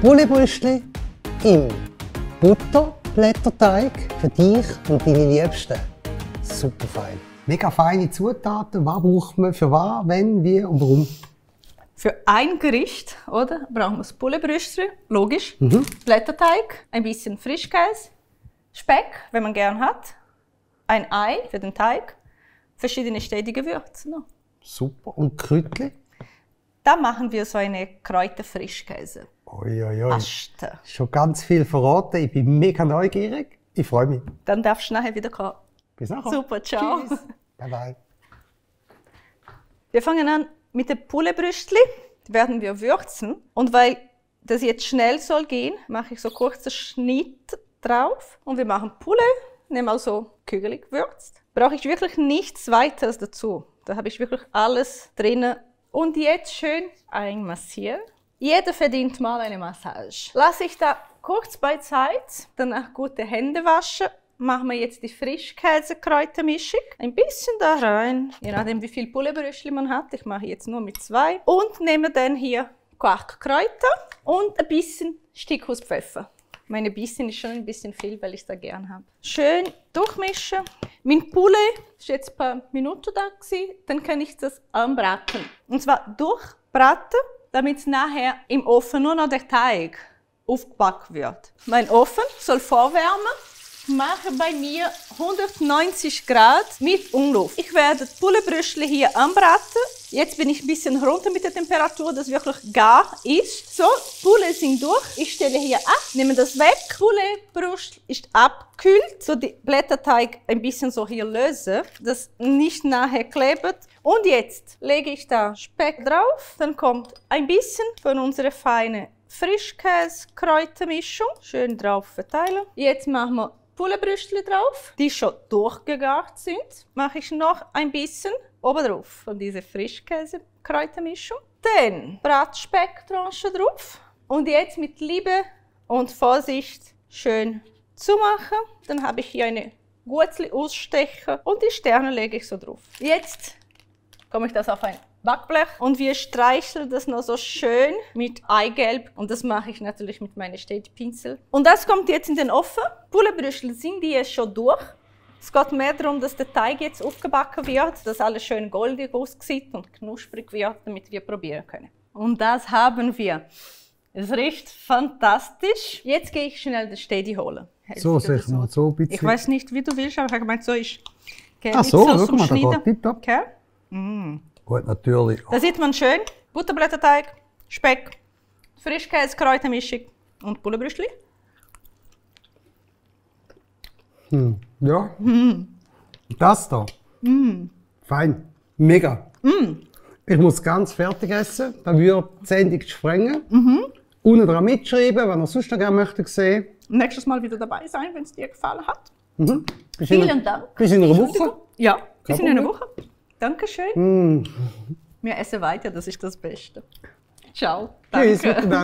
Pouletbrüstli im Butterblätterteig für dich und deine Liebsten. Super fein. Mega feine Zutaten. Was braucht man für was, wenn, wie und warum? Für ein Gericht, oder, brauchen wir das Pouletbrüstli, logisch, Blätterteig, ein bisschen Frischkäse, Speck, wenn man gern hat, ein Ei für den Teig, verschiedene ständige Gewürze. No. Super. Und Kräutchen? Da machen wir so eine Kräuterfrischkäse. Uiuiui. Paste. Schon ganz viel verraten. Ich bin mega neugierig. Ich freue mich. Dann darfst du nachher wieder kommen. Bis nachher. Super, ciao. Tschüss. Bye bye. Wir fangen an mit dem Pouletbrüstli. Die werden wir würzen. Und weil das jetzt schnell soll gehen, mache ich so kurzen Schnitt drauf. Und wir machen Poulet, nehmen also kügelig gewürzt. Brauche ich wirklich nichts weiteres dazu. Da habe ich wirklich alles drin. Und jetzt schön einmassieren. Jeder verdient mal eine Massage. Lasse ich da kurz bei Zeit, danach gute Hände waschen. Machen wir jetzt die Frischkäse-Kräutermischung. Ein bisschen da rein, je nachdem wie viel Pouletbrüstli man hat. Ich mache jetzt nur mit 2. Und nehme dann hier Quarkkräuter und ein bisschen Stickhuspfeffer. Meine bisschen ist schon ein bisschen viel, weil ich es da gern habe. Schön durchmischen. Mein Poulet ist jetzt ein paar Minuten da gewesen. Dann kann ich das anbraten. Und zwar durchbraten, damit nachher im Ofen nur noch der Teig aufgebacken wird. Mein Ofen soll vorwärmen. Ich mache bei mir 190 Grad mit Umluft. Ich werde das Pouletbrüstli hier anbraten. Jetzt bin ich ein bisschen runter mit der Temperatur, dass wirklich gar ist. So, Poulet sind durch. Ich stelle hier ab, nehme das weg. Pouletbrüstli ist abgekühlt. So die Blätterteig ein bisschen so hier lösen, dass nicht nachher klebt. Und jetzt lege ich da Speck drauf. Dann kommt ein bisschen von unserer feinen Frischkäse-Kräutermischung. Schön drauf verteilen. Jetzt machen wir Pouletbrüstli drauf, die schon durchgegart sind. Mache ich noch ein bisschen oben drauf von dieser Frischkäse-Kräutermischung. Dann Bratspeck-Tranche drauf. Und jetzt mit Liebe und Vorsicht schön zumachen. Dann habe ich hier eine Gutzli ausstechen und die Sterne lege ich so drauf. Jetzt komme ich das auf ein Backblech und wir streicheln das noch so schön mit Eigelb und das mache ich natürlich mit meinem Städtepinsel. Und das kommt jetzt in den Ofen. Pouletbrüstli sind die jetzt schon durch. Es geht mehr darum, dass der Teig jetzt aufgebacken wird, dass alles schön goldig aussieht und knusprig wird, damit wir probieren können. Und das haben wir. Es riecht fantastisch. Jetzt gehe ich schnell den Städti holen. So, sag mal, so ein bisschen. Ich weiß nicht, wie du willst, aber ich habe gemeint, so ist. Ach so, schau mal, da geht tipptopp. Okay. Gut, natürlich. Da sieht man schön Butterblätterteig, Speck, Frischkäse, Kräutermischung und Pouletbrüstli. Ja. Das da. Fein. Mega. Ich muss ganz fertig essen. Da würde die Sendung sprengen. Unten dran mitschreiben, wenn ihr sonst noch gerne möchtet sehen. Nächstes Mal wieder dabei sein, wenn es dir gefallen hat. Vielen Dank. Bis in einer Woche. Ja, bis in einer Problem. Woche. Dankeschön. Wir essen weiter, das ist das Beste. Ciao. Tschüss, Danke. miteinander.